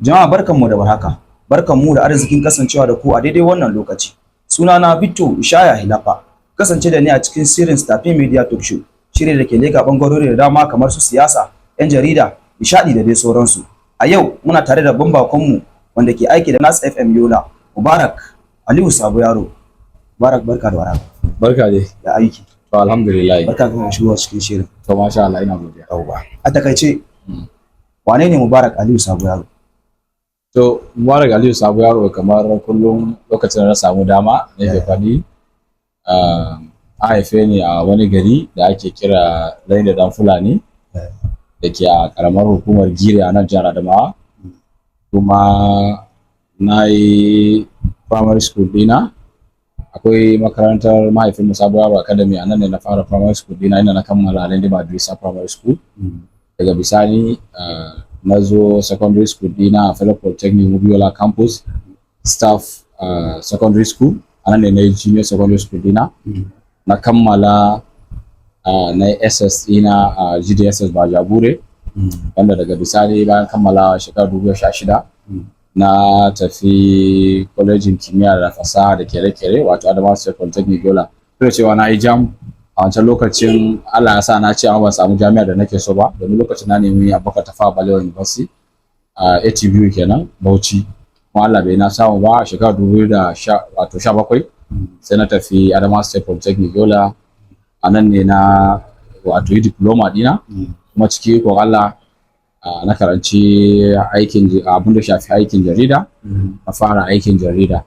Jama'a, barkanmu da warhaka. Barkanmu da arzikin kasancewa da ku a daidai wannan lokaci. Sunana Victor Ishaya Hilafa. Kasance da ni a cikin shirin Stafin Media Talk Show. Shirin da ke leka bangarori da dama kamar su siyasa, 'yan jarida, nishadi da dai sauransu. A yau muna tare da babban bakonmu wanda ke aiki da Nas FM Yola, Mubarak Aliyu Sabo Yaro. Mubarak, barka da warhaka. Barka dai. Da aiki? To, alhamdulillah. Barka da shigowa cikin shirin. To, masha Allah, ina godiya. Yauwa. A takaice, wane ne Mubarak Aliyu Sabo Yaro? To, Mubarak Aliyu Sabo Yaro, kamar kullum lokacin da na samu dama nake faɗi, an haife ni a wani gari da ake kira Laini Dan Fulani da ke a karamar hukumar Gire a nan jihar Adamawa. Kuma na yi primary school dina. Akwai makarantar mahaifinmu, Sabo Yaro Academy, a nan ne na fara primary school dina, inda na kammala Lindi Madrisa Primary School. Daga bisani na zo secondary school dina a Federal Polytechnic Mubi Yola Campus, Staff Secondary School. A nan ne na yi junior secondary school dina. Na kammala, na yi SS dina a GDSS Bajabure, wanda daga bisani bayan kammala shekarar 2016 na tafi kwalejin kimiyya da fasaha da kere-kere, wato Adamawa State Polytechnic Yola. Duk da cewa na yi JAMB a wancan lokacin, Allah ya sa na ce amma ban samu jami'ar da nake so ba, domin lokacin na nemi Abubakar Tafawa Balewa University a ATBU kenan, Bauchi, kuma Allah bai na samu ba. A shekarar dubu da sha wato sha bakwai sai na tafi Adamawa State Polytechnic Yola. A nan ne na wato yi diploma dina, kuma ciki ikon Allah na karanci aikin abin da shafi aikin jarida. Na fara aikin jarida.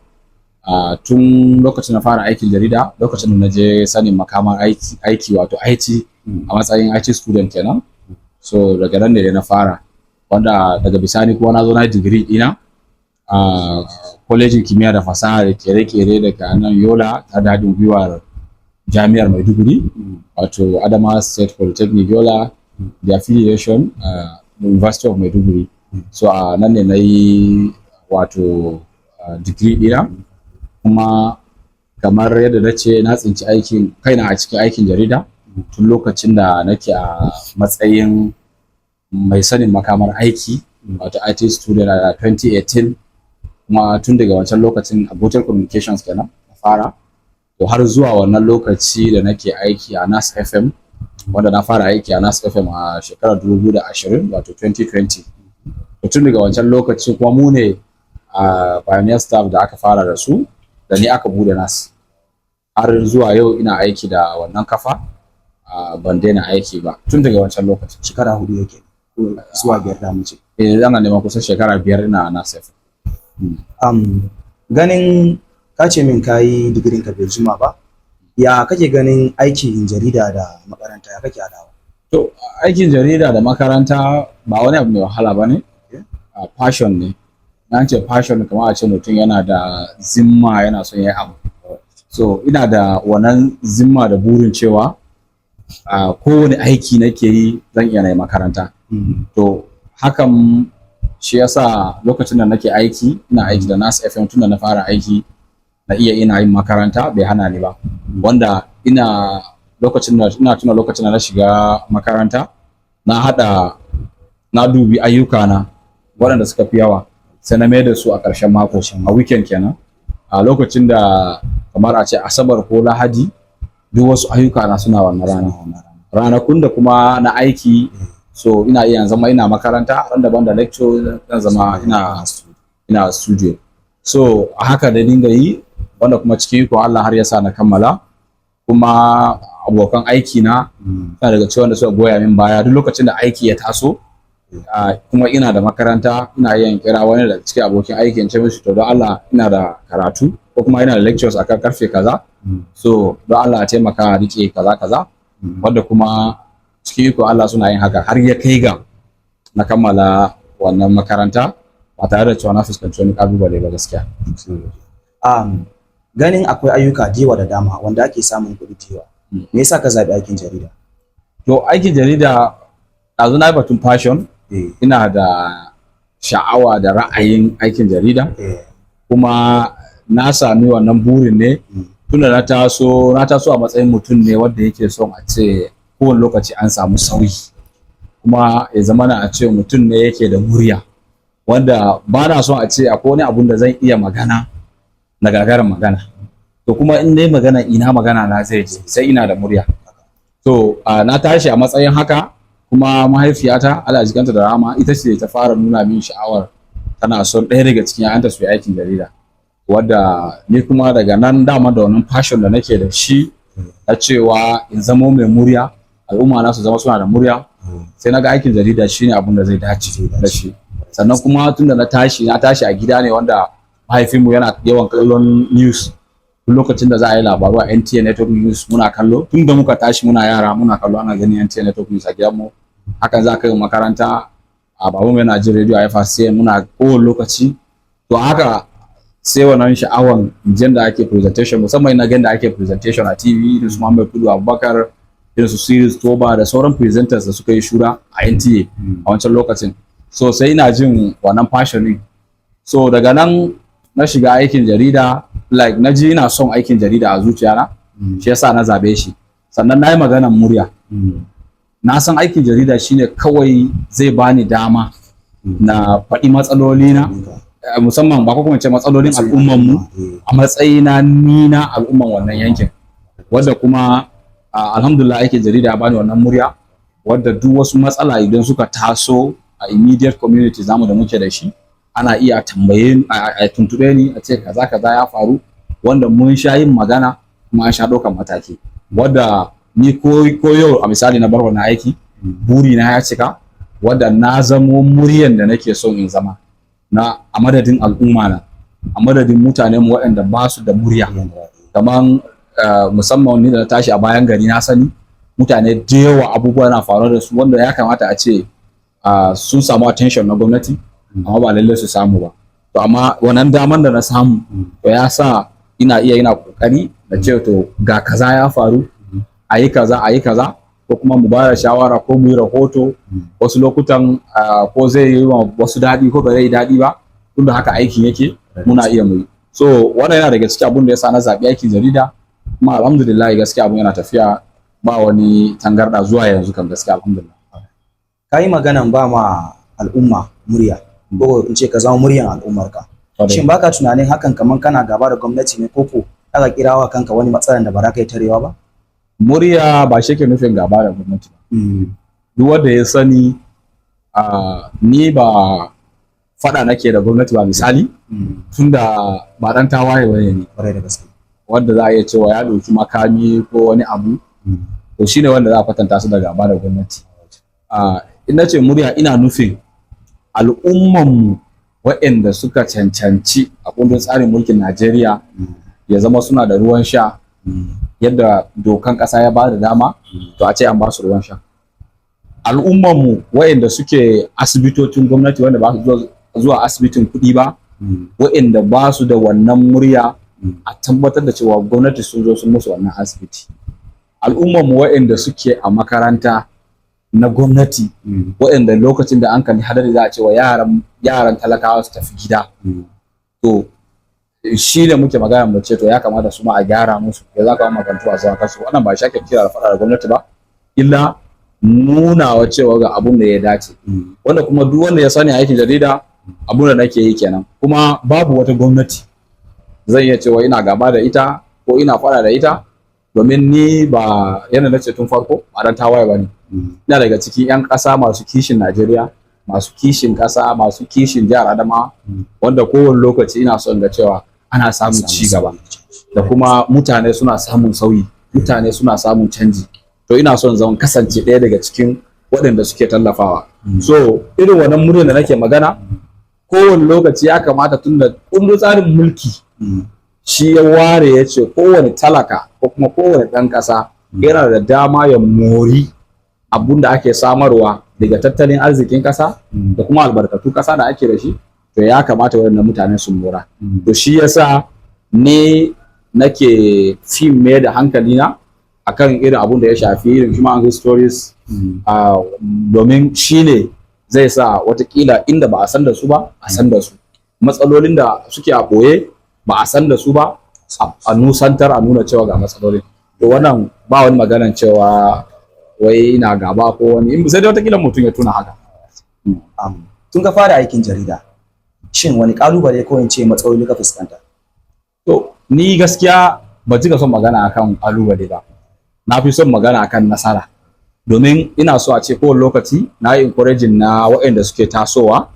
Tun lokacin na fara aikin jarida, lokacin da na je sanin makamar aiki, wato IT, a matsayin IT student kenan. So daga nan ne na fara, wanda daga bisani kuma na zo na yi digiri ɗina a kwalejin kimiyya da fasaha da kere-kere daga nan Yola, ta da haɗin gwiwar jami'ar Maiduguri, wato Adamawa State Polytechnic Yola, the affiliation University of Maiduguri. So a nan ne na yi wato digiri ɗina. Kuma kamar yadda na ce, na tsinci aikin kaina a cikin aikin jarida tun lokacin da nake a matsayin mai sanin makamar aiki, wato IT student, a 2018. Kuma tun daga wancan lokacin a Gotel Communications kenan na fara, to har zuwa wannan lokaci da nake aiki a Nas FM, wanda na fara aiki a Nas FM a shekarar 2020, wato 2020. To, tun daga wancan lokaci kuma mu ne a pioneer staff da aka fara da su, da ni aka bude Nas. Har zuwa yau ina aiki da wannan kafa, ban daina aiki ba tun daga wancan lokacin. Shekara 4 yake ko zuwa 5 da mu ce? Eh, ana neman kusan shekara 5 ina a Nas FM. Ganin ka ce min ka yi digirin ka bai jima ba, ya kake ganin aikin jarida da makaranta, ya kake haɗawa? To, aikin jarida da makaranta ba wani abu mai wahala ba ne, passion ne. Na ce passion, kamar a ce mutum yana da zimma, yana son ya yi abu. So ina da wannan zimma da burin cewa a kowane aiki nake yi zan iya na yi makaranta. To, hakan shi yasa lokacin da nake aiki, ina aiki da Nas FM, tun da na fara aiki na iya ina yin makaranta, bai hana ni ba. Wanda ina lokacin da ina tuna lokacin da na shiga makaranta, na haɗa, na dubi ayyukana waɗanda suka fi yawa, sai na mai da su a ƙarshen mako, a weekend kenan, a lokacin da kamar a ce Asabar ko Lahadi, duk wasu ayyuka na suna wannan rana. Ranakun da kuma na aiki, so ina iya zama ina makaranta. Ran daban da lecture, zan zama ina studio. So a haka da dinga yi, wanda kuma cikin ikon Allah har ya sa na kammala. Kuma abokan aiki na suna daga cikin wanda suka goya min baya. Duk lokacin da aiki ya taso kuma ina da makaranta, ina yin kira wani daga cikin abokin aiki in ce mishi, "To, don Allah ina da karatu ko kuma ina da lectures akan karfe kaza, so don Allah a taimaka a rike kaza kaza." Wanda kuma cikin ikon Allah suna yin haka har ya kai ga na kammala wannan makaranta ba tare da cewa na fuskanci wani kalubale ba gaskiya. Ganin akwai ayyuka da yawa da dama wanda ake samun kuɗi da yawa, me yasa ka zaɓi aikin jarida? To, aikin jarida, ɗazu na yi batun passion. Ina da sha'awa da ra'ayin aikin jarida, kuma na sami wannan burin ne tunda na taso a matsayin mutum ne wanda yake son a ce kowane lokaci an samu sauyi, kuma ya zama na a ce mutum ne yake da murya. Wanda ba na son a ce akwai wani abun da zan iya magana na gagarin magana, to kuma in dai magana ina magana na zai je, sai ina da murya. To na tashi a matsayin haka. Kuma mahaifiyata, Allah jikanta da rahama, ita ce ta fara nuna min sha'awar tana son ɗaya daga cikin 'ya'yanta su yi aikin jarida, wadda ni kuma daga nan dama da wannan passion da nake da shi na cewa in zamo mai murya, al'umma na su zama suna da murya, sai na ga aikin jarida shine abun da zai dace da shi. Sannan kuma tunda na tashi a gida ne wanda mahaifinmu yana yawan kallon news. Duk lokacin da za a yi labaru a NTA Network News muna kallo. Tun da muka tashi muna yara muna kallo, ana ganin NTA Network News a gidanmu. Hakan za ka yi makaranta a babanmu yana jin rediyo a FRCN, muna kowane lokaci. To haka sai wannan sha'awan jin da ake presentation, musamman ina ganin da ake presentation a TV, irin su Muhammad Kudu Abubakar, irin su Sirius Toba da sauran presenters da suka yi shura a NTA a wancan lokacin. So sai ina jin wannan passion din. So daga nan na shiga aikin jarida, like na ji ina son aikin jarida a zuciyana, shi yasa na zabe shi. Sannan na yi maganan murya, na san aikin jarida shine kawai zai bani dama na faɗi matsalolina, musamman ba ko kuma ce matsalolin al'ummanmu a matsayina ni na al'umman wannan yankin, wadda kuma alhamdulillah aikin jarida ya bani wannan murya, wadda duk wasu matsala idan suka taso a immediate community zamu da muke da shi, ana iya tambaye ni, a tuntube ni a ce kaza kaza ya faru, wanda mun sha yin magana kuma an sha ɗaukan mataki. Wadda ni ko yau a misali na bar wannan aiki, buri na ya cika, wadda na zamo muryan da nake son in zama na a madadin al'umma na, a madadin mutanen mu waɗanda ba su da murya, kaman musamman ni da na tashi a bayan gari, na sani mutane da yawa abubuwa na faruwa da su wanda ya kamata a ce sun samu attention na gwamnati, amma ba lallai su samu ba. To amma wannan daman da na samu, to ya sa ina iya ina kokari da ce to ga kaza ya faru, a yi kaza, a yi kaza, ko kuma mu ba da shawara ko mu yi rahoto. Wasu lokutan ko zai yi wa wasu daɗi ko ba zai yi daɗi ba, tunda haka aikin yake, muna iya mu yi. So wannan yana daga cikin abun da ya sa na zaɓi aikin jarida. Kuma alhamdulillah gaskiya abun yana tafiya, ba wani tangarɗa zuwa yanzu kan, gaskiya alhamdulillah. Ka yi maganan ba ma al'umma murya, ko in ce ka zama muryan al'ummarka. Shin baka tunanin hakan kaman kana gaba da gwamnati ne, ko ko aka kirawa kanka wani matsalan da ba za ka yi tarewa ba? Murya ba shi ke nufin gaba da gwamnati ba. Duk wanda ya sani ni ba faɗa nake da gwamnati ba, misali, tunda ba ɗan tawaye bane ni. Kwarai da gaske. Wanda za a iya cewa ya ɗauki makami ko wani abu, to shine wanda za a kwatanta su da gaba da gwamnati. In na ce murya, ina nufin al'ummanmu waɗanda suka cancanci a kundin tsarin mulkin Najeriya ya zama suna da ruwan sha yadda dokan ƙasa ya ba da dama, to a ce an ba su ruwan sha. Al'ummanmu waɗanda suke asibitocin gwamnati, wanda ba su zuwa asibitin kuɗi ba, waɗanda ba su da wannan murya, a tabbatar da cewa gwamnati sun zo sun musu wannan asibiti. Al'ummanmu waɗanda suke a makaranta na gwamnati, waɗanda lokacin da an kalli hadari za a ce wa yaran talakawa su tafi gida, to shi ne muke magana mu ce to ya kamata su ma a gyara musu ya za ka makarantu a zuwa kasu. Wannan ba shi ake kira da faɗa da gwamnati ba, illa nunawa cewa ga abun da ya dace. Wanda kuma duk wanda ya sani aikin jarida, abun da nake yi kenan. Kuma babu wata gwamnati zan iya cewa ina gaba da ita ko ina faɗa da ita, domin ni ba yana nace tun farko ba dan tawaye ba ne. Ina daga cikin 'yan ƙasa masu kishin Najeriya, masu kishin ƙasa, masu kishin jihar Adamawa, wanda kowane lokaci ina son ga cewa ana samun ci gaba da kuma mutane suna samun sauyi, mutane suna samun canji. To ina son zan kasance ɗaya daga cikin waɗanda suke tallafawa. So irin wannan muryar da nake magana kowane lokaci ya kamata, tunda kundin tsarin mulki shi ya ware ya ce kowane talaka ko kuma kowane ɗan ƙasa yana da dama ya mori abun da ake samarwa daga tattalin arzikin ƙasa da kuma albarkatu ƙasa da ake da shi, to ya kamata waɗannan mutane su mora. To shi yasa ne nake fi mai da hankalina akan irin abun da ya shafi irin human stories, domin shi ne zai sa watakila inda ba a san da su ba a san da su, matsalolin da suke a ɓoye ba a san da su ba a nusantar, a nuna cewa ga matsalolin. To wannan ba wani maganan cewa wai ina gaba ko wani, sai dai watakila mutum ya tuna haka. Tun ka fara aikin jarida Shin wani kalubale ko in ce matsaloli ka fuskanta? To, ni gaskiya ba cika son magana akan kalubale ba. Na fi son magana akan nasara. Domin ina so a ce kowane lokaci na yi encouraging na waɗanda suke tasowa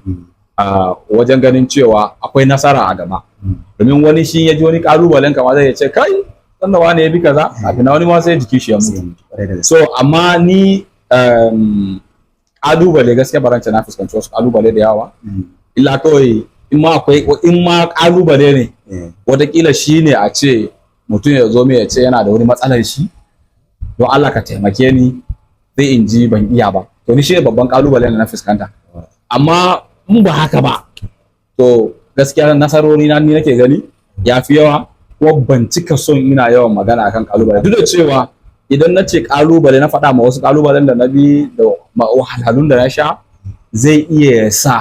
a wajen ganin cewa akwai nasara a gaba. Domin wani shi ya ji wani kalubalen kama zai ce, kai, sanda wani ya bi kaza, kafin na wani ma sai jiki shi ya mutu. Kwarai da gaske. So amma ni kalubale gaskiya barance na fuskanci wasu kalubale da yawa. Illa kawai in ma akwai, in ma kalubale ne, wataƙila shi ne a ce mutum ya zo mai ya ce yana da wani matsalar shi, don Allah ka taimake ni, sai in ji ban iya ba. To, ni shi ne babban kalubalen da na fuskanta. Amma in ba haka ba, to gaskiya nasarori na ni nake gani ya fi yawa, kuma ban cika son ina yawan magana akan kalubale, duk da cewa idan na ce kalubale, na faɗa ma wasu kalubalen da na bi da wahalhalun da na sha, zai iya sa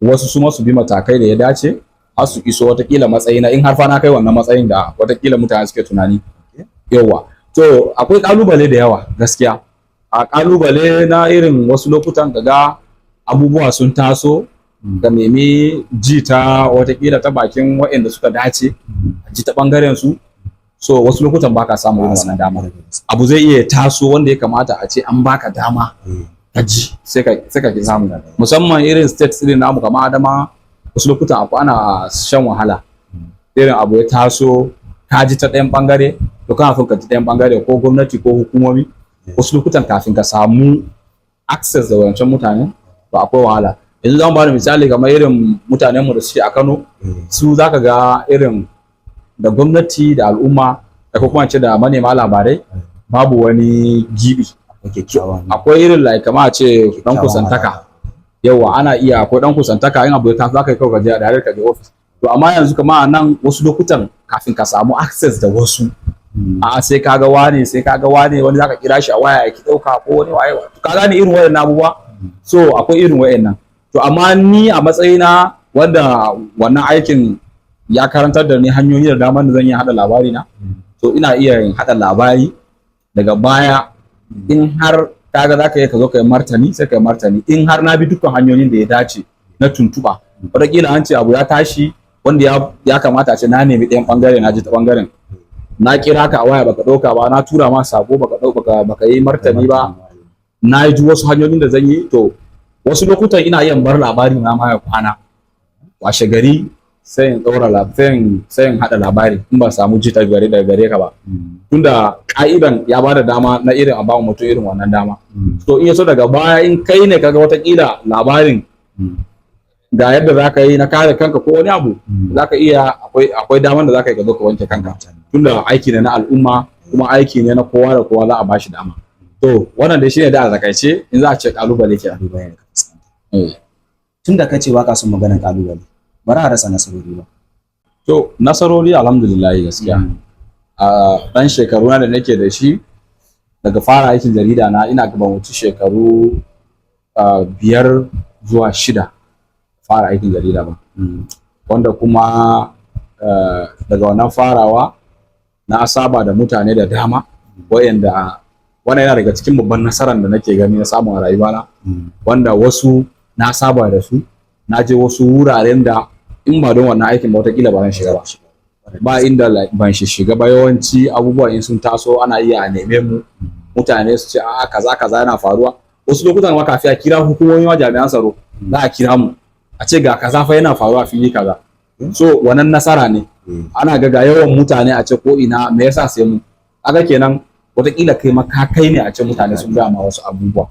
wasu su ma su bi matakai da ya dace har su iso watakila matsayi na, in har fa na kai wannan matsayin da watakila mutane suke tunani. Yawa, to akwai kalubale da yawa gaskiya. A kalubale na irin wasu lokutan kaga abubuwa sun taso, ka nemi ji ta watakila ta bakin waɗanda suka dace a ji ta ɓangaren su. So wasu lokutan baka samu irin wannan dama. Abu zai iya taso wanda ya kamata a ce an baka dama ka ji, sai ka ki samu, musamman irin states irin namu kamar Adama. Wasu lokutan akwai ana shan wahala, irin abu ya taso, ka ji ta ɗayan ɓangare, to kana son ka ji ɗayan ɓangare, ko gwamnati ko hukumomi. Wasu lokutan kafin ka samu access da wancan mutane, to akwai wahala. Yanzu zan ba da misali kamar irin mutanenmu da suke a Kano. Su zaka ga irin da gwamnati da al'umma da ko kuma ce da manema labarai babu wani gibi. Akwai kyakkyawan Akwai irin like kamar a ce dan kyakkyawan kusantaka. alaƙa. Yawa, ana iya akwai dan kusantaka, in abu ya taso zaka yi kawai ka je a ka je office. To, amma yanzu kamar a nan wasu lokutan kafin ka samu access da wasu, a sai ka ga wane, sai ka ga wane, wani zaka kira shi a waya ya ki dauka, ko wani waye. To, ka gane irin wayannan abubuwa. So akwai irin wayannan. To, amma ni a matsayina wanda wannan aikin ya karantar da ni hanyoyi da dama da zan iya hada labari na, to ina iya yin hada labari. Daga baya in har kaga zaka iya ka zo ka yi martani, sai ka yi martani, in har na bi dukkan hanyoyin da ya dace na tuntuɓa. Wataƙila an ce abu ya tashi wanda ya kamata a ce na nemi ɗayan ɓangare, na ji ta ɓangaren, na kira ka a waya baka ɗauka ba, na tura ma sako baka ɗau baka yi martani ba, na ji wasu hanyoyin da zan yi. To, wasu lokutan ina iya bar labari na ma ya kwana, washe gari sai in ɗaura sai in haɗa labari in ba samu ji ta gare daga gare ka ba, tunda ka'idan ya bada dama na irin a bawa mutum irin wannan dama. To, in yaso daga baya in kai ne kaga watakila labarin ga yadda za ka yi na kare kanka ko wani abu, za ka iya, akwai daman da za ka yi ka zo ka wanke kanka, tunda aiki ne na al'umma, kuma aiki ne na kowa da kowa, za a bashi dama. To, wannan dai shine da a takaice in za a ce kalubale kenan. Kalubale da ka fuskanta. Eh. Tun da ka ce baka son maganar kalubale, bari a rasa nasarori ba. To, nasarori, alhamdulillah, gaskiya a ɗan shekaru na da nake da shi daga fara aikin jarida na, ina ban wuci shekaru 5 zuwa 6 fara aikin jarida ba, wanda kuma daga wannan farawa na saba da mutane da dama, wayanda wannan yana daga cikin babban nasarar da nake gani na samu a rayuwana, wanda wasu na saba da su, na je wasu wuraren da in ba don wannan aikin ba wataƙila ba zan shiga ba. Ba inda like, ban shi shiga ba. Yawanci abubuwa in sun taso ana iya a neme mu, mutane su ce a'a, kaza kaza yana faruwa. Wasu lokutan ma kafin a kira hukumomi ma, jami'an tsaro, za a kira mu a ce ga kaza fa yana faruwa a fili kaza. So wannan nasara ne. Ana ga yawan mutane a ce ko ina, me yasa sai mu aga kenan? Wataƙila kai ma ka kai ne a ce mutane sun gaya ma wasu abubuwa.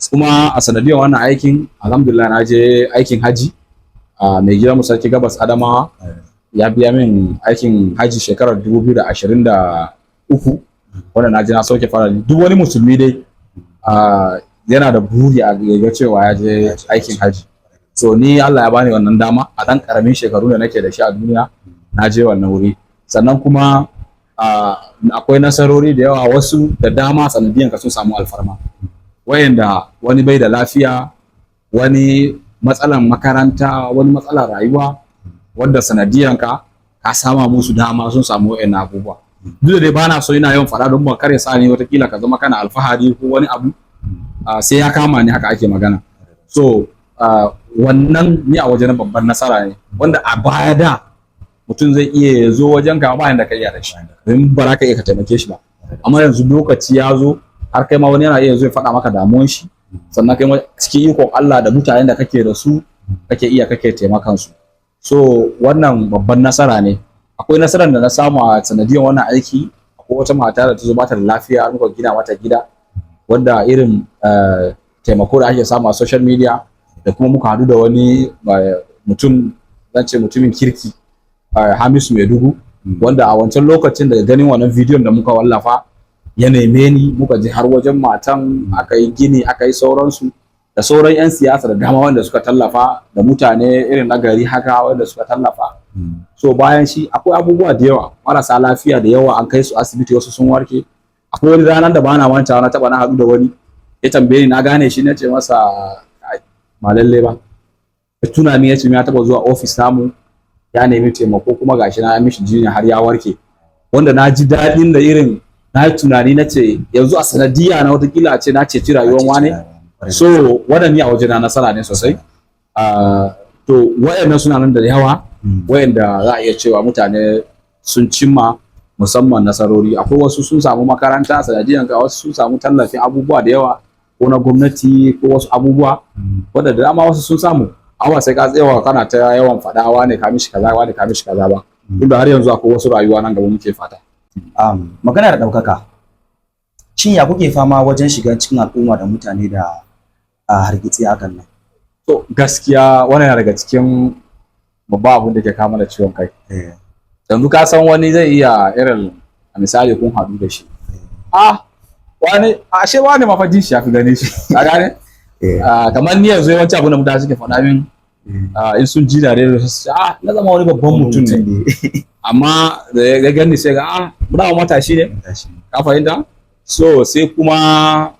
Kuma a sanadiyar wannan aikin, alhamdulillah, na je aikin haji. A mai gidan mu Sarki Gabas Adamawa ya biya min aikin haji shekarar 2023, wanda na je na sauke farali. Duk wani musulmi dai yana da buri a ga cewa ya je aikin haji. So ni Allah ya bani wannan dama a ɗan ƙaramin shekaru da nake da shi a duniya, na je wannan wuri. Sannan kuma akwai nasarori da yawa. Wasu da dama sanadiyan ka sun samu alfarma, wayanda wani bai da lafiya, wani matsalan makaranta, wani matsalan rayuwa, wanda sanadiyan ka ka sama musu dama sun samu wayannan abubuwa. Duk da dai bana so ina yawan faɗa don ban kare sa ni watakila ka zama kana alfahari ko wani abu, sai ya kama ni haka ake magana. So Wannan ni a wajen babban nasara ne, wanda a baya da mutum zai iya ya zo wajen ka bayan da ka iya da shi, domin ba za ka iya ka taimake shi ba. Amma yanzu lokaci ya zo har kai ma wani yana iya zo ya faɗa maka damuwan shi, sannan kai ma cikin ikon Allah da mutanen da kake da su kake iya kake taimakan su. So wannan babban nasara ne. Akwai nasarar da na samu a sanadiyar wannan aiki. Akwai wata mata da ta zo bata da lafiya, muka gina mata gida, wanda irin taimako da ake samu a social media, da kuma muka haɗu da wani mutum, zan ce mutumin kirki, Hamisu Maidugu, wanda a wancan lokacin daga ganin wannan bidiyon da muka wallafa ya neme ni, muka je har wajen matan, aka yi gini, aka yi sauransu, da sauran 'yan siyasa da dama wanda suka tallafa, da mutane irin na gari haka wanda suka tallafa. So bayan shi akwai abubuwa da yawa, marasa lafiya da yawa an kai su asibiti, wasu sun warke. Akwai wani ranar da bana mantawa, na taba na haɗu da wani, ya tambaye ni na gane shi, na ce masa, "Ai, ba lalle ba." Ya tuna min, ya ce ya taba zuwa ofis namu ya nemi taimako, kuma gashi na mishi jinya har ya warke. Wanda na ji daɗin da irin na yi tunani, na ce yanzu a sanadiyya na watakila a ce na ceci rayuwar wane. So wannan ni a wajena nasara ne sosai. To wayannan suna nan da yawa, wayanda za a iya cewa mutane sun cimma, musamman nasarori. Akwai wasu sun samu makaranta sanadiyan ka, wasu sun samu tallafin abubuwa da yawa, ko na gwamnati ko wasu abubuwa wanda da dama wasu sun samu. Amma sai ka tsayawa kana ta yawan faɗa wane ka mishi kaza, wane ka mishi kaza ba, tunda har yanzu akwai wasu rayuwa nan gaba muke fata. Maganar ɗaukaka, shin ya kuke fama wajen shiga cikin al'umma da mutane da a hargitsi hakan nan? To gaskiya wannan yana daga cikin babban abun da ke kama da ciwon kai. Yanzu ka san wani zai iya irin, a misali kun haɗu da shi, ah, wani ashe wani ma fa jin shi ya fi gane shi, ka gane? Ah, kamar ni yanzu yawanci abin da mutane suke faɗa min, in sun ji da rediyo su ce, "Ah, na zama wani babban mutum ne." Amma da ya gani sai ga, "Ah, muna matashi ne." Ka fahimta? So sai kuma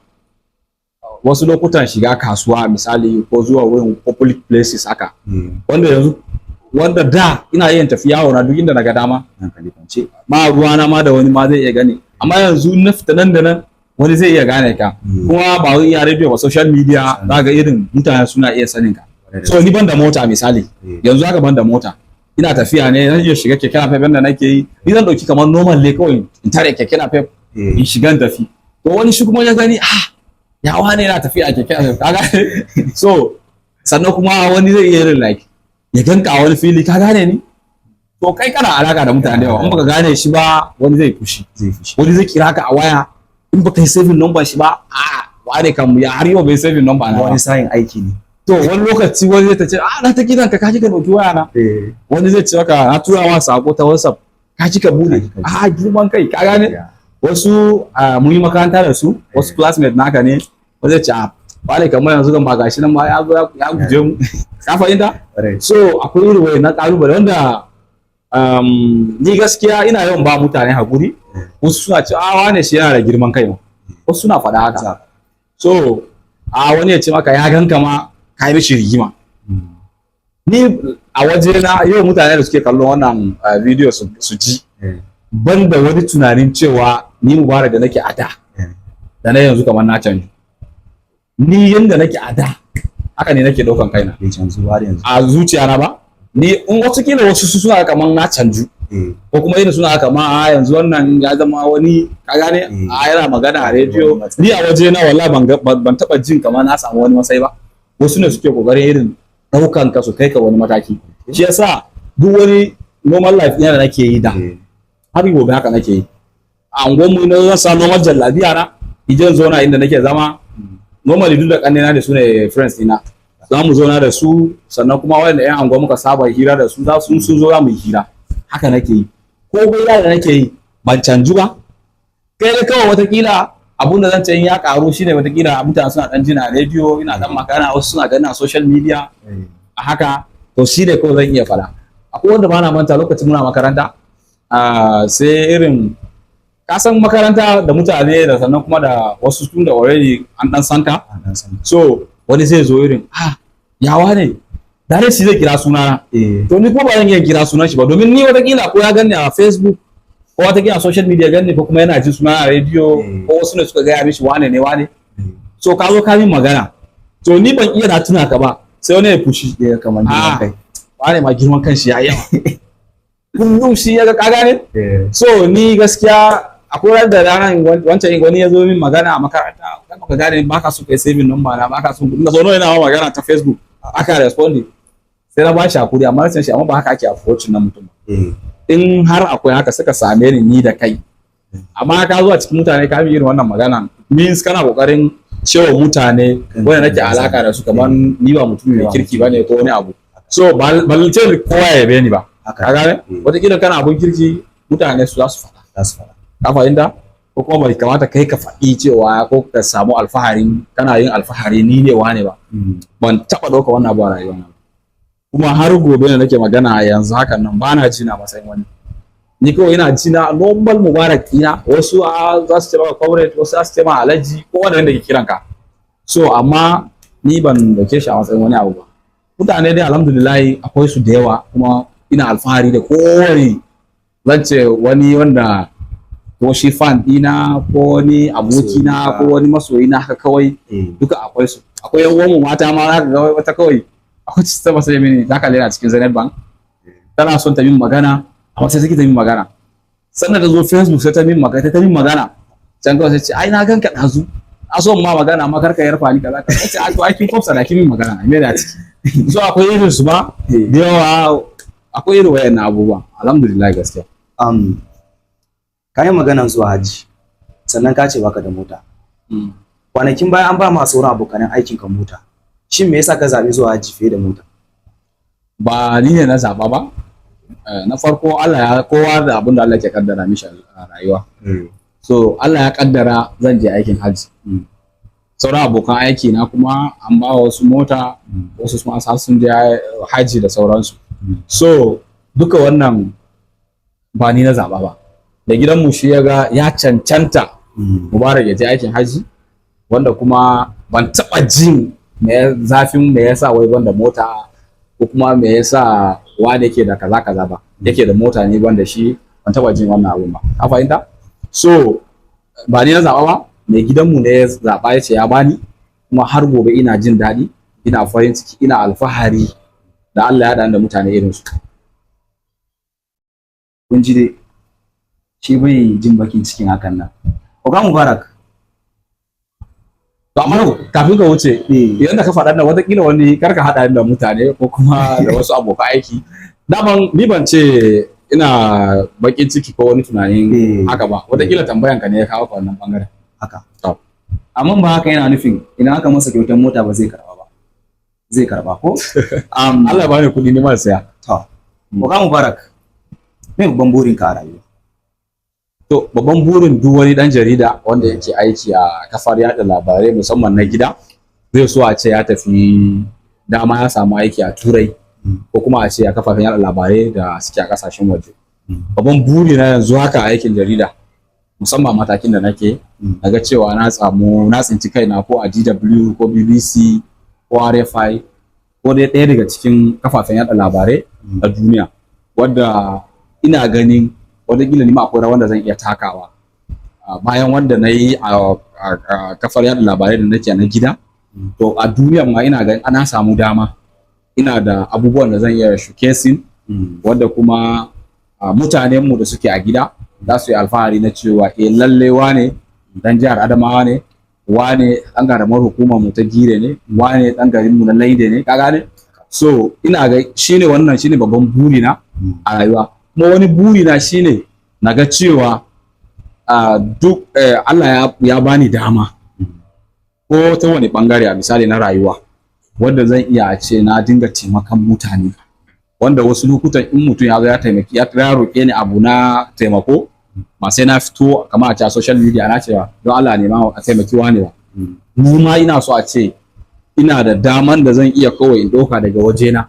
wasu lokutan shiga kasuwa misali, ko zuwa wurin public places haka, wanda yanzu, wanda da ina yin tafi yawo na duk inda na ga dama, Hankali kwance. Ma ruwana ma da wani ma zai iya gani. Amma yanzu na fita, nan da nan wani zai iya gane ka. Kuma ba wai iya radio ba, social media za ga irin mutane suna iya sanin ka. So ni ban da mota misali, yanzu haka ban da mota, ina tafiya ne, zan iya shiga keke napep da nake yi. Ni zan dauki kamar normal ne kawai in tare keke napep in shiga in tafi. To wani shi kuma ya gani, "Ah, ya wane yana tafiya a keke napep?" Ka gane? So sannan kuma wani zai iya irin like ya ganka a wani fili, "Ka gane ni?" To kai kana alaka da mutane da yawa, in baka gane shi ba wani zai fushi. Zai fushi. Wani zai kira ka a waya, in baka yi saving number shi ba, "A wane kam ya har yau bai saving number na ba." Wani sa'in aiki ne. To wani lokaci wani zai ta ce, "Ah, na ta kiran ka, ka kika dauki waya na." Wani zai ce maka, "Na tura ma sako ta WhatsApp, ka kika bude." Ah, girman kai, ka gane? Wasu mun yi makaranta da su, wasu classmate naka ne, wani zai ce, "Ah, wane kamar yanzu kan ba gashi nan ma ya zo ya guje mu." Ka fahimta? So akwai irin wayannan kalubale wanda ni gaskiya ina yawan ba mutane hakuri. Wasu suna cewa, "Ah, wane shi yana da girman kai ma." Wasu suna faɗa haka. So a wani ya ce maka ya ganka ma ka yi mishi rigima. Ni a waje na yau, mutane da suke kallon wannan video su ji, ban da wani tunanin cewa ni Mubarak da nake a da da na yanzu kamar na canju. Ni yanda nake a da haka ne nake ɗaukan kaina. Bai canzu har yanzu. A zuciya na ba. Ni in wasu kila wasu su suna kamar na canju, ko kuma irin suna kama, a yanzu wannan ya zama wani, ka gane, a yana magana a rediyo. Ni a waje na wallahi ban taba jin kamar na samu wani matsayi ba. Wasu ne suke kokarin irin daukan ka su kai ka wani mataki. Shi yasa duk wani normal life ina da nake yi da, har gobe haka nake yi. A unguwar mu na zan sa normal jallabiya na idan zauna inda nake zama normally, duk da kannena da su ne friends ɗina, za mu zauna da su. Sannan kuma wanda yan anguwa muka saba hira da su, za su sun zo za mu yi hira. Haka nake yi. Ko hira da nake yi ban canju ba. Kai da kawai watakila abun da zan ce in ya karu shine watakila mutane suna dan jina rediyo ina dan magana, wasu suna ganin a social media a haka. To shi ne kawai zan iya fada. Akwai wanda ba na manta, lokacin muna makaranta, sai irin ka san makaranta da mutane da sannan kuma da wasu tun da already an dan sanka. An dan san. So wani zai zo irin, "Ah, yawa ne dare?" Shi zai kira sunana. To ni kuma ba zan iya kira sunan shi ba, domin ni watakila ko ya ganni a Facebook, ko watakila a social media ganni, ko kuma yana jin suna a rediyo, ko wasu ne suka gaya mishi wane ne wane. So ka zo ka min magana, to ni ban iya na tuna ka ba. Sai wani ya fushi. Ya kamar girman Ah. kai. Wane ma girman kan shi ya yawa, kullum shi ya ga, ka gane? Eh. So ni gaskiya akwai ran da ranar wancan wani ya zo min magana a makaranta, kan ka gane ba ka so kai saving number na, ba ka so na zo yana ma magana ta Facebook, aka responding, sai na ba shi hakuri, amma na ce shi amma ba haka ake approaching na mutum ba. In har akwai haka suka same ni, ni da kai, amma ka zuwa cikin mutane ka yi irin wannan magana, means kana kokarin cewa mutane wanda nake alaka da su kamar ni ba mutum mai kirki bane ko wani abu. So ba ce kowa ya yabe ni ba. Haka. Ka gane? Eh. Wataƙila kana abun kirki, mutane su za su faɗa. Za su faɗa. Ka fahimta? Ko kuma bai kamata kai ka faɗi cewa ko ka samu alfaharin kana yin alfahari ni ne wane ba. Ban taɓa ɗauka wannan abu a rayuwa na ba. Kuma har gobe da nake magana yanzu hakan nan, ba na ji na matsayin wani. Ni kawai ina ji na normal Mubarak ina. Wasu a za su ce maka comrade, wasu za su ce ma alhaji, ko wanda wanda ke kiran ka. So amma ni ban dauke shi a matsayin wani abu ba. Mutane dai alhamdulillah akwai su da yawa, kuma ina alfahari da kowane, zan ce wani wanda ko shi fan ɗina ko wani abokina ko wani masoyina haka kawai. Duka akwai su. Akwai yan uwanmu mata ma, zaka ga wata kawai akwai ta masa mini, zaka lera cikin Zenith Bank, tana son ta min magana amma sai take ta min magana, sannan ta zo Facebook sai ta min magana, ta min magana can kawai, sai ce ai na ganka ɗazu, a so ma magana amma karka yarfa ni kaza kaza. Ce ai to ai kin kwafsa da kin min magana me da ciki. So akwai irin su ma da yawa, akwai irin wayannan abubuwa, alhamdulillah gaskiya. Ka yi maganan zuwa hajji, sannan ka ce baka da mota. Kwanakin baya an ba ma sauran abokanan aikin ka mota. Shin me yasa ka zaɓi zuwa hajji fiye da mota? Ba ni ne na zaɓa ba. Na farko Allah ya kowa da abin da Allah ke kaddara mishi a rayuwa. So Allah ya kaddara zan je aikin hajji. Sauran abokan aiki na kuma an ba wasu mota, wasu kuma sun je hajji da sauransu. So duka wannan ba ni na zaɓa ba. Da gidanmu shi ya ga ya cancanta Mubarak ya je aikin hajji, wanda kuma ban taɓa jin me zafin me yasa wai ban da mota ko kuma me yasa wane yake da kaza kaza ba, yake da mota ne ban da shi. Ban taɓa jin wannan abun ba, ka fahimta? So ba ni na zaɓa ba, mai gidanmu ne ya zaɓa, ya ce ya bani, kuma har gobe ina jin daɗi, ina farin ciki, ina alfahari da Allah ya haɗa ni da mutane irin su. Kun ji dai, shi bai jin bakin cikin hakan nan. Oga Mubarak. To amma kafin ka wuce, idan da ka faɗa nan watakila wani karka haɗa ni da mutane ko kuma da wasu abokan aiki. Daman ni ban ce ina bakin ciki ko wani tunanin haka ba. Watakila tambayan ka ne ya kawo ka wannan bangaren. Haka. To. Amma ba haka yana nufin idan aka masa kyautar mota ba zai karba ba. Zai karba ko? Allah ya bani kuɗi ni ma saya. To. Oga Mubarak, me babban burinka a rayuwa? To babban burin duk wani dan jarida wanda yake aiki a kafar yada labarai, musamman na gida, zai so a ce ya tafi, dama ya samu aiki a Turai ko kuma a ce a kafafen yada labarai da suke a kasashen waje. Babban buri na yanzu haka a aikin jarida, musamman matakin da nake, naga cewa na samu na tsinci kaina ko a DW ko BBC ko RFI ko dai ɗaya daga cikin kafafen yada labarai a duniya, wadda ina ganin wataƙila ni ma akwai rawar da zan iya takawa bayan wanda na yi a kafar yada labarai da nake na gida. To a duniya ma ina ganin ana samu dama, ina da abubuwan da zan iya showcasing, wanda kuma mutanenmu da suke a gida za su yi alfahari na cewa eh lalle wane dan jihar Adamawa ne, wane dan karamar hukumar mu ta Gire ne, wane dan garin mu na Laide ne, ka gane? So ina ga shine wannan shine babban buri na a rayuwa. Kuma wani buri na shine naga cewa duk Allah ya bani dama ko ta wani bangare, a misali na rayuwa, wanda zan iya a ce na dinga taimakon mutane, wanda wasu lokutan in mutum ya zo ya taimaki ya roƙe ni abu na taimako, ba sai na fito kamar a ce a social media na cewa don Allah ne ma a taimaki wani ba. Ni ma ina so a ce ina da daman da zan iya kawai in ɗauka daga wajena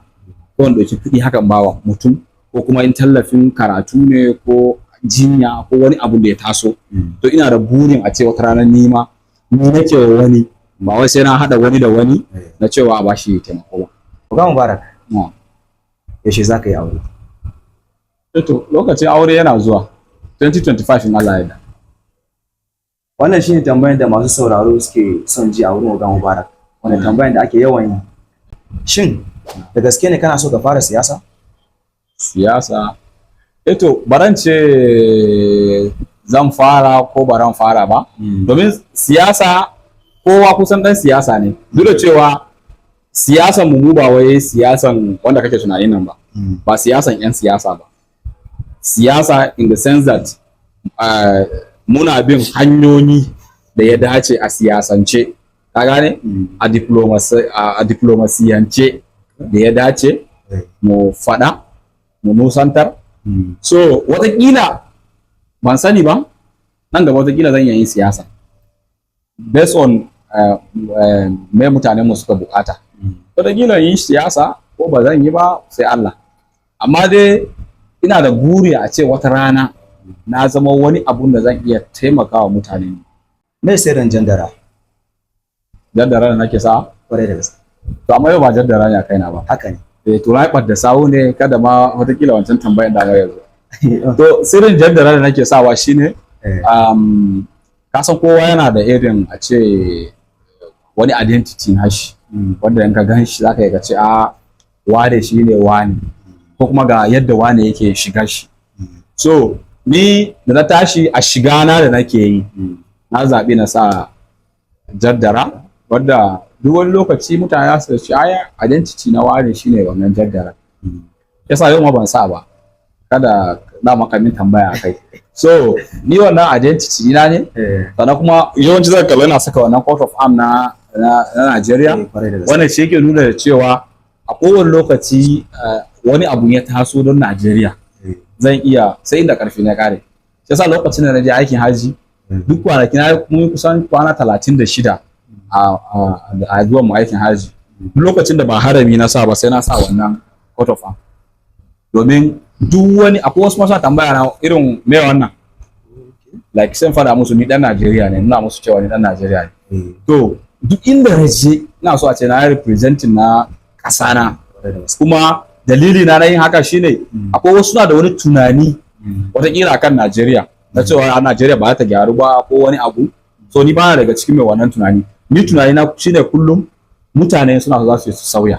ko in ɗauki kuɗi hakan bawa mutum, ko kuma in tallafin karatu ne ko jinya ko wani abu da ya taso. To ina da burin a ce wata rana ni ma ni nake wa wani, ba wai sai na haɗa wani da wani na cewa a bashi taimako ba. Oga Mubarak, Na. yaushe za ka yi aure? To lokacin aure yana zuwa 2025 in Allah ya yarda. Wannan shine tambayar da masu sauraro suke son ji a wurin Oga Mubarak. Wannan tambayar da ake yawan yi. Shin da gaske ne kana so ka fara siyasa? Siyasa, eto baran ce zan fara ko baran fara ba, domin siyasa kowa kusan dan siyasa ne, duk da cewa siyasan mu ba wai siyasan wanda kake tunanin nan ba, ba siyasan yan siyasa ba. Siyasa in the sense that muna bin hanyoyi da ya dace a siyasance, ka gane, a diplomasiyance da ya dace mu faɗa, mu nusantar. So watakila, ban sani ba, nan gaba watakila zan iya yin siyasa based on me mutanen mu suka bukata. Watakila yin siyasa ko ba zan yi ba, sai Allah. Amma dai ina da buri a ce wata rana na zama wani abun da zan iya taimakawa mutane. Me sirrin jandara? Jaddara da nake sa? Kwarai da gaske. To, amma yau ba jaddara ne a kaina ba. Haka ne. Eh, to na da sawu ne, kada ma watakila wancan tambayan da ya zo. To, sirrin jaddara da nake sawa shine ka san kowa yana da irin a ce wani identity nashi wanda in ka gan shi zaka yi ka ce, a wane shi ne wane, ko kuma ga yadda wane yake shiga shi. So ni da na tashi a shiga na da nake yi, na zaɓi na sa jaddara, wadda duk wani lokaci mutane za su ce aya identity na wane shine wannan jaddara. Yasa yau ma ban sa ba, kada dama ka min tambaya kai. So ni wannan identity ina ne. Sannan kuma yawanci zaka kalla ina saka wannan coat of arm na Najeriya. Kwarai da gaske. Wannan shi yake nuna da cewa a kowane lokaci wani abu ya taso don Najeriya, zan iya sai inda karfi na kare. Shi yasa lokacin da na je aikin haji, duk kwanaki na mun kusan kwana 36 a zuwan mu aikin haji, duk lokacin da ba harami na sa ba, sai na sa wannan coat of arm, domin duk wani akwai wasu masu tambaya na irin me wannan, like sai fada musu ni dan Najeriya ne, nuna musu cewa ni dan Najeriya ne. To, duk inda na je ina so a ce na representing na ƙasa na. Kuma dalili na yin haka shine akwai wasu na da wani tunani wataƙila akan Najeriya na cewa a Najeriya ba za ta gyaru ba ko wani abu. So ni bana daga cikin mai wannan tunani. Ni tunani na shine kullum mutane suna so za su sauya.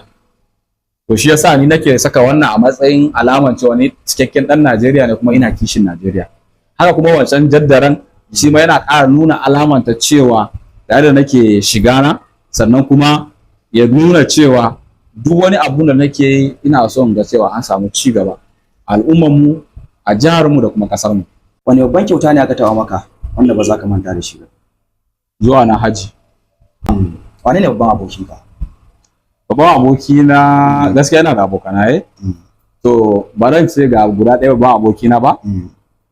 To, shi yasa ni nake saka wannan a matsayin alaman cewa ni cikakken dan Najeriya ne kuma ina kishin Najeriya. Haka kuma wancan jaddaran shi ma yana ƙara nuna alaman ta cewa da yadda nake shiga na, sannan kuma ya nuna cewa duk wani abu da nake yi ina son ga cewa an samu ci gaba al'ummar mu, a jihar mu da kuma kasar mu. Wani babban kyauta ne aka taɓa maka wanda ba za ka manta da shi ba? Zuwa na haji. Wane ne babban abokinka? Babban aboki na, gaskiya yana da abokanaye. To, ba zan ce ga guda ɗaya babban abokina ba.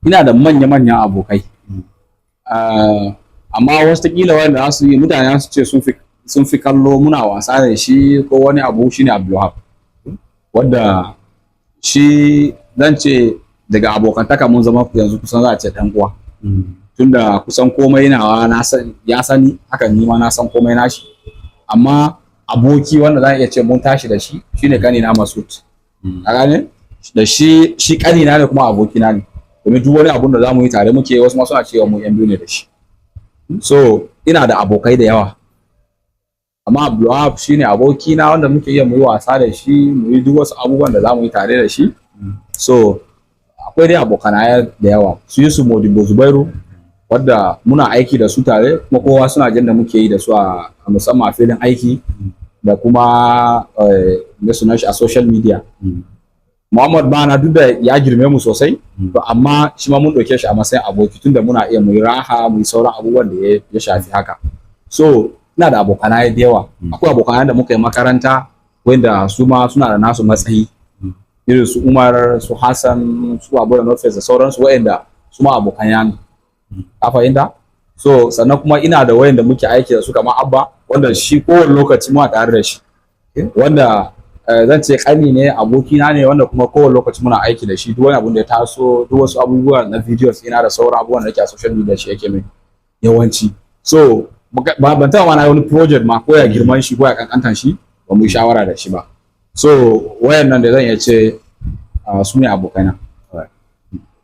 Ina da manya-manyan abokai, amma wasu kila wanda za su yi mutane za su ce sun fi kallo muna wasa da shi ko wani abu, shine Abdulwahab, wanda shi zan ce daga abokantaka mun zama yanzu kusan za a ce ɗan uwa, tunda kusan komai nawa na san ya sani, hakan ni ma na san komai nashi. Amma aboki wanda za a iya ce mun tashi da shi shine kanina Masud. A gane da shi, shi kanina ne kuma abokina ne, domin duk wani abun da za mu yi tare muke. Wasu ma suna cewa mu yan biyu ne da shi. So ina da abokai da yawa, amma Abdulwahab shine abokina wanda muke iya mu yi wasa da shi, mu yi duk wasu abubuwan da za mu yi tare da shi. So akwai dai abokanaye da yawa, su Yusuf Modibo Zubairu, wadda muna aiki da su tare, kuma kowa suna jin da muke yi da su a musamman a filin aiki da kuma me sunan shi, a social media. Muhammad Bana, duk da ya girme mu sosai, to amma shi ma mun ɗauke shi a matsayin aboki, tunda muna iya mu yi raha, mu yi sauran abubuwan da ya shafi haka. So ina da abokanaye da yawa. Akwai abokanaye da muka yi makaranta wanda su ma suna da nasu matsayi, irin su Umar, su Hassan, su Abu da Nofes da sauransu, waɗanda su ma abokan ne, ka fahimta. So sannan kuma ina da wayanda muke aiki da su kamar Abba, wanda shi kowane lokaci muna tare da shi, wanda zan ce kani ne, abokina ne, wanda kuma kowane lokaci muna aiki da shi. Duk wani abun da ya taso, duk wasu abubuwa na videos ina da sauran abubuwan da yake a social media, shi yake mai yawanci. So ba ban taɓa ma na wani project ma, ko ya girman shi ko ya kankantan shi, ba mu yi shawara da shi ba. So wayannan da zan iya ce su ne abokaina.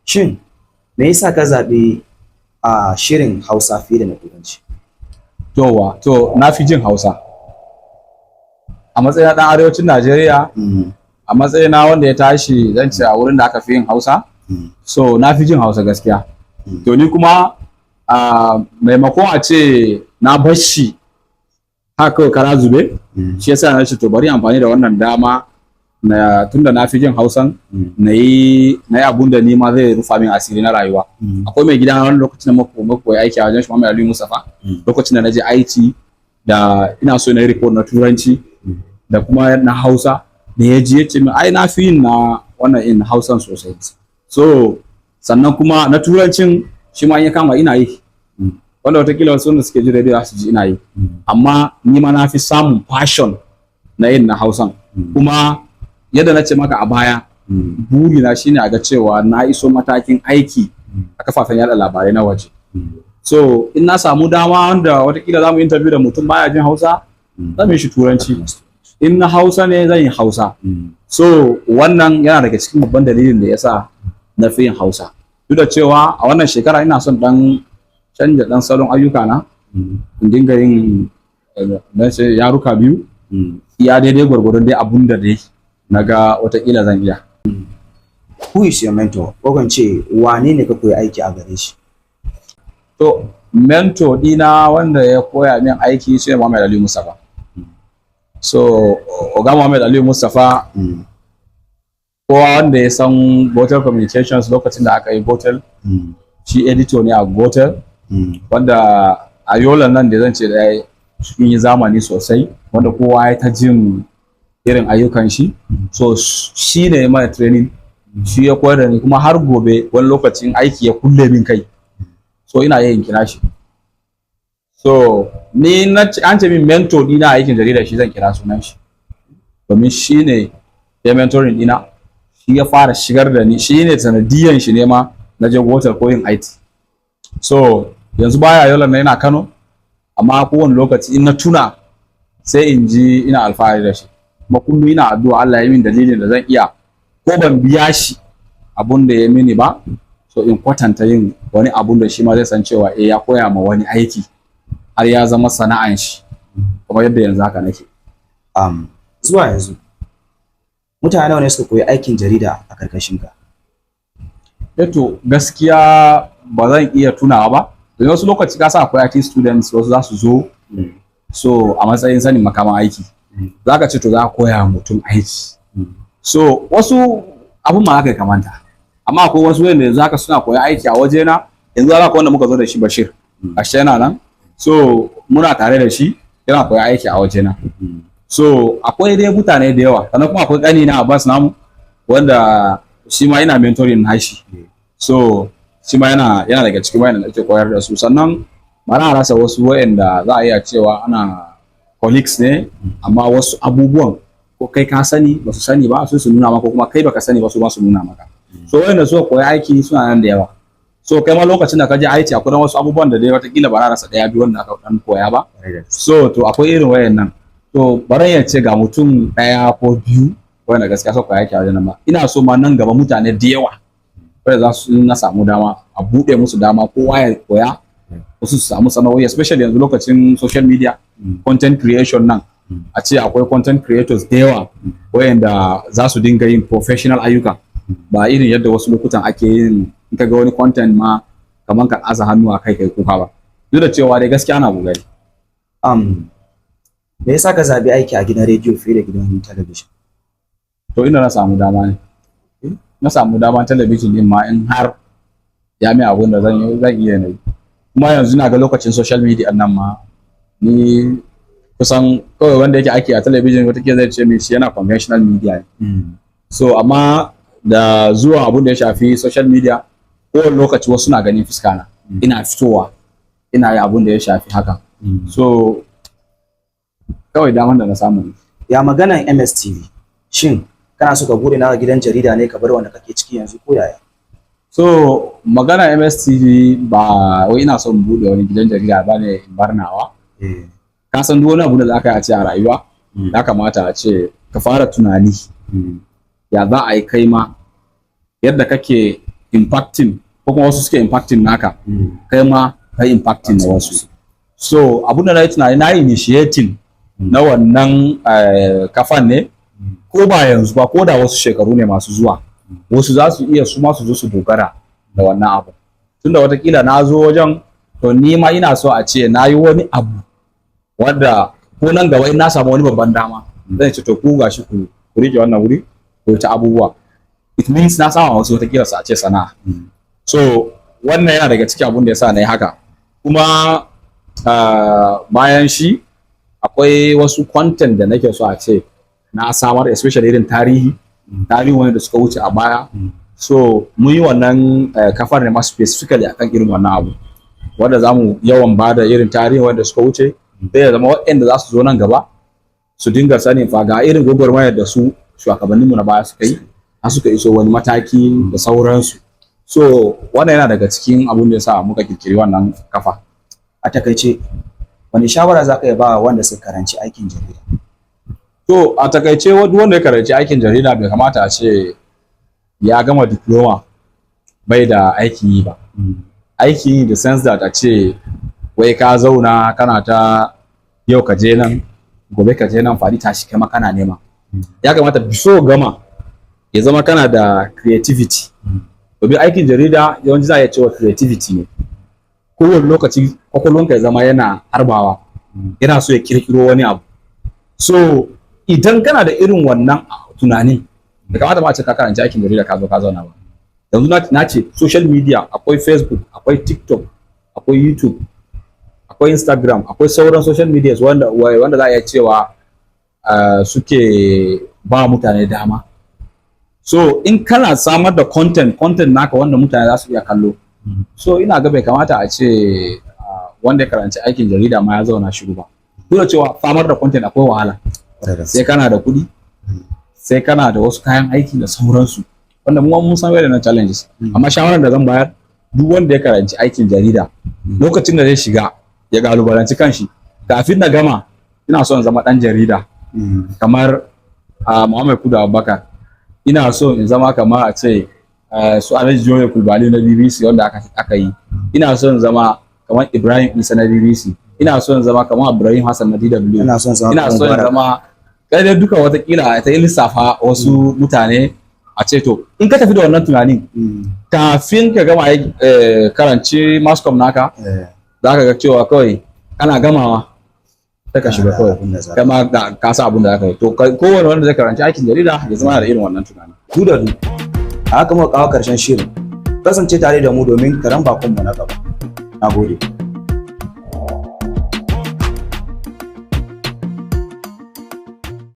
Shin me yasa ka zaɓi a shirin Hausa fiye da na Turanci? Towa, to na fi jin Hausa. A matsayin ɗan arewacin Najeriya, a matsayina wanda ya tashi, zan ce, a wurin da aka fi yin Hausa, so na fi jin Hausa gaskiya. To ni kuma a maimakon a ce na bar shi haka kawai kara zube, shi yasa na ce to bari amfani da wannan dama na tunda na fi jin Hausan, na yi abun da ni ma zai rufa min asiri na rayuwa. Akwai mai gida wani lokacin da muka koyi aiki a wajen shi, Muhammad Aliyu Mustafa, lokacin da na je aiki da ina so na yi report na Turanci da kuma na Hausa, da ya ji ya ce min ai na fi yin na wannan in Hausan sosai. So sannan kuma na Turancin shi ma in ya kama ina yi, wanda watakila wasu wanda suke ji radio za su ji ina yi, amma ni ma na fi samun passion na yin na Hausan. Kuma yadda na ce maka a baya, burina shine a ga cewa na iso matakin aiki a kafafen yada labarai na waje. So in na samu dama wanda watakila za mu interview da mutum baya jin Hausa, zan yi shi Turanci, in na Hausa ne zan yi Hausa. So wannan yana daga cikin babban dalilin da yasa na fi yin Hausa, duk da cewa a wannan shekara ina son dan canja dan salon ayyuka na, in dinga yin dan sai yaruka biyu, iya daidai gwargwadon dai abun da dai na ga watakila zan iya. Who is your mentor? Ko kan ce wane ne ka koyi aiki a gare shi? To, mentor dina wanda ya koya min aiki shi ne Muhammad Aliyu Mustapha. So Oga Muhammad Aliyu Mustapha, kowa wanda ya san Gotel Communications, lokacin da aka yi Gotel, shi editor ne a Gotel, wanda a Yola nan da zan ce da ya sun yi zamani sosai, wanda kowa ya ta jin irin ayyukan shi. So shi ne ya mana training, shi ya koyar da ni. Kuma har gobe wani lokacin aiki ya kulle min kai, so ina yin kira shi. So ni na an ce min mentor dina a aikin jarida, shi zan kira sunan shi, domin shi ne ya mentoring dina, shi ya fara shigar da ni, shi ne sanadiyan shi ne ma na je Gotel koyin IT. So yanzu baya Yola na, yana Kano, amma kowane lokaci in na tuna sai in ji ina alfahari da shi. Kuma kullum ina addu'a Allah ya min dalilin da zan iya, ko ban biya shi abun da ya mini ba, so in kwatanta yin wani abun da shi ma zai san cewa eh, ya koya ma wani aiki har ya zama sana'an shi, kamar yadda yanzu haka nake. Zuwa yanzu mutane nawa ne suka koyi aikin jarida a karkashin ka? Eto, gaskiya ba zan iya tunawa ba, domin wasu lokaci ka san akwai IT students, wasu za su zo so a matsayin sanin makaman aiki, za ka ce to za ka koya wa mutum aiki. So wasu abun ma haka ya kamata, amma akwai wasu wanda yanzu haka suna koya aiki a wajena. Yanzu haka wanda muka zo da shi, Bashir, ashe yana nan, so muna tare da shi, yana koya aiki a wajena. So akwai dai mutane da yawa. Sannan kuma akwai ƙani na Abbas namu, wanda shi ma ina mentoring nashi, so shi ma yana daga cikin wayanda ake koyar da su. Sannan ba na rasa wasu wayanda za a iya cewa ana colleagues ne, amma wasu abubuwan ko kai ka sani ba su sani ba, su nuna maka, ko kuma kai baka sani ba, su ba su nuna maka. So wayanda suka koyi aiki suna nan da yawa. So kai ma lokacin da ka je aiki, akwai wasu abubuwan da dai watakila ba na rasa ɗaya biyu wanda aka dan koya ba. So to akwai irin wayannan. To baran ya ce ga mutum ɗaya ko biyu wanda gaskiya suka koyi aiki a wajen nan ba. Ina so ma nan gaba mutane da yawa wanda za su na samu dama a buɗe musu dama kowa ya koya, wasu su samu sana'o'i, especially yanzu lokacin social media, content creation nan, a ce akwai content creators da yawa wayanda za su dinga yin professional ayyuka, ba irin yadda wasu lokutan ake yin, in ka ga wani content ma kaman ka aza hannu a kai kai kuka ba, duk da cewa dai gaskiya ana kokari. Me yasa ka zabi aiki a gidan rediyo fiye da gidan talabijin? To, inda na samu dama ne, na samu dama. Talabijin din ma in har ya mai abun da zan yi, zan iya na yi. Kuma yanzu na ga lokacin social media nan ma, ni kusan kawai wanda yake aiki a talabijin wata zai ce mai shi yana conventional media ne. So amma da zuwa abun da ya shafi social media, kowane lokaci wasu na ganin fuska na, ina fitowa ina yi abun da ya shafi haka. So kawai daman da na samu. Ya maganan MSTV, shin kana so ka bude naka gidan jarida ne ka bar wanda kake ciki yanzu, ko yaya? So magana MSTV, ba wai ina son bude wani gidan jarida ba ne in bar nawa. Ka san duk wani abu da za ka yi a ce a rayuwa, ya kamata a ce ka fara tunani ya za a yi kai ma yadda kake impacting, ko kuma wasu suke impacting naka, kai ma kai impacting na wasu. So abun da na yi tunani, na yi initiating Na wannan kafan ne, ko ba yanzu ba, ko da wasu shekaru ne masu zuwa, wasu za su iya su ma su zo su dogara da wannan abu. Tunda watakila na zo wajen, to ni ma ina so a ce na yi wani abu wanda ko nan gaba in na samu wani babban dama, zan ce, "To, ku gashi, ku rike wannan wuri, ku ta abubuwa." It means na sama wasu watakila su a ce sana'a. So wannan yana daga cikin abun da ya sa na yi haka. Kuma bayan shi akwai wasu content da nake so a ce na samar, especially irin tarihi wanda da suka wuce a baya. So mun yi wannan kafar ne ma specifically akan irin wannan abu, wanda za mu yawan ba da irin tarihi wanda suka wuce, sai ya zama waɗanda za su zo nan gaba su dinga sanin fa ga irin gwagwarmayar da su shugabanninmu na baya suka yi har suka iso wani mataki da sauransu. So wannan yana daga cikin abun da ya sa muka kirkiri wannan kafa. A takaice, wani shawara za ka iya ba wanda suka karanci aikin jarida? To, a takaice, duk wanda ya karanci aikin jarida bai kamata a ce ya gama diploma bai da aikin yi ba. Aikin yi the sense that a ce wai ka zauna kana ta yau ka je nan, gobe ka je nan, faɗi tashi kai ma kana nema. Ya kamata before gama ya zama kana da creativity, domin aikin jarida yawanci za a iya cewa creativity ne. Kowane lokaci kwakwalwanka ya zama yana harbawa, yana so ya kirkiro wani abu. So idan kana da irin wannan tunanin, da kamata ma a ce ka karanci aikin jarida ka zo ka zauna ba. Yanzu na ce social media, akwai Facebook, akwai TikTok, akwai YouTube, akwai Instagram, akwai sauran social medias wanda za a iya cewa suke ba mutane dama. So in kana samar da content naka wanda mutane za su iya kallo, so ina ga bai kamata a ce wanda ya karanci aikin jarida ma ya zauna shiru ba. Duk da cewa samar da content akwai wahala, sai kana da kuɗi, sai kana da wasu kayan aiki da sauransu, wanda mu mun san waɗannan challenges. Amma shawarar da zan bayar, duk wanda ya karanci aikin jarida, lokacin da zai shiga ya kalubalanci kanshi: kafin na gama ina son zama ɗan jarida kamar Muhammad Kudu Abubakar, ina so in zama kamar a ce su Alhaji Joya Kulbali na BBC wanda aka yi, ina son zama kamar Ibrahim Isa na BBC, ina son zama kamar Ibrahim Hassan na DW, ina son zama ina son zama kai dai duka. Watakila ta yi lissafa wasu mutane a ce, to in ka tafi da wannan tunanin, kafin ka gama karanci mass comm naka, za ka ga cewa kawai kana gamawa sai ka shiga kawai, kai ma ka sa abin da za ka yi. To, kowane wanda zai karanci aikin jarida ya zama da irin wannan tunanin. Du da du a haka muka kawo karshen shirin. Kasance tare da mu domin karan bakonmu na gaba. Na gode.